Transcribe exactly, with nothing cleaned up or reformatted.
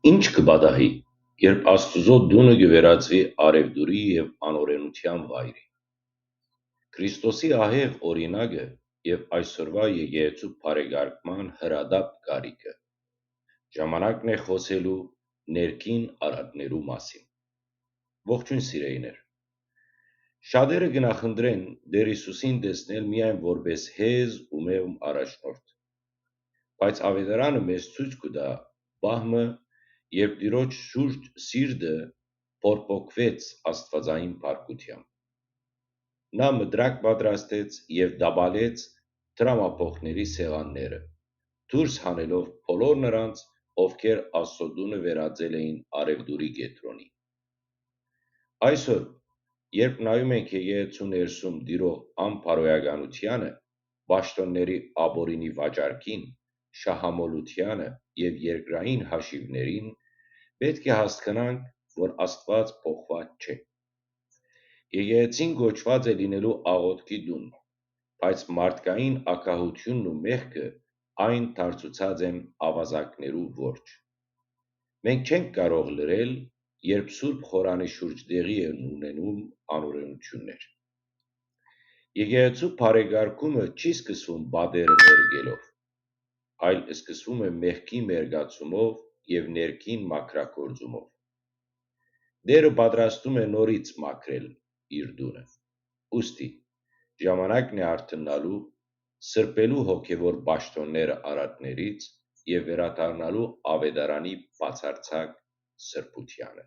Ի՞նչ կը պատահի, երբ Աստուծոյ տունը կը վերածուի առեւտուրի եւ անօրէնութեան վայրի։ Քրիստոսի ահեղ օրինակը եւ այսօրուայ եկեղեցու բարեկարգման հրատապ կարիքը։ Ժամանակն է խօսելու ներքին արատներու մասին։ Ողջոյն, սիրելիներ։ Շատերը կը նախընտրեն Տէր Յիսուսին տեսնել միայն որպէս հեզ ու մեղմ առաջնորդ։ Բայց Աւետարանը մեզ ցոյց կու տայ պահ մը, երբ Տիրոջ շուրջ սիրտը բորբոքուեց աստուածային փառքութեամբ։ Նա մտրակ պատրաստեց եւ տապալեց դրամապողների սեղանները, դուրս հանելով բոլոր նրանց, ովքեր Աստուծոյ տունը վերածել էին առեւտուրի կեդրոնի։ Այսօր, երբ նայում ենք եկեղեցու ներսում տիրող անբարոյականությանը, պաշտօնների ապօրինի վաճառքին, շահամոլութեանը եւ երկրային հաշիւներուն, պէտք է հասկնանք, որ Աստուած փոխուած չէ։ Եկեղեցին կոչուած է լինելու աղօթքի տուն, բայց մարդկային ակահութիւնն ու մեղքը այն դարձուցած են աւազակներու որջ։ Մենք չենք կարող լռել, երբ Սուրբ Խորանի շուրջ տեղի են ունենում անօրէնութիւններ։ Եկեղեցու բարեկարգումը չի սկսվում պատերը ներկելով, այլ սկսվում է մեղքի մերկացումով եւ ներքին մաքրագործումով։ Տէրը պատրաստում է նորից մաքրել իր տունը։ Ուստի, ժամանակն է արթննալու, սրբելու հոգեւոր պաշտօնները արատներից եւ վերադառնալու Աւետարանի բացարձակ սրբութեանը։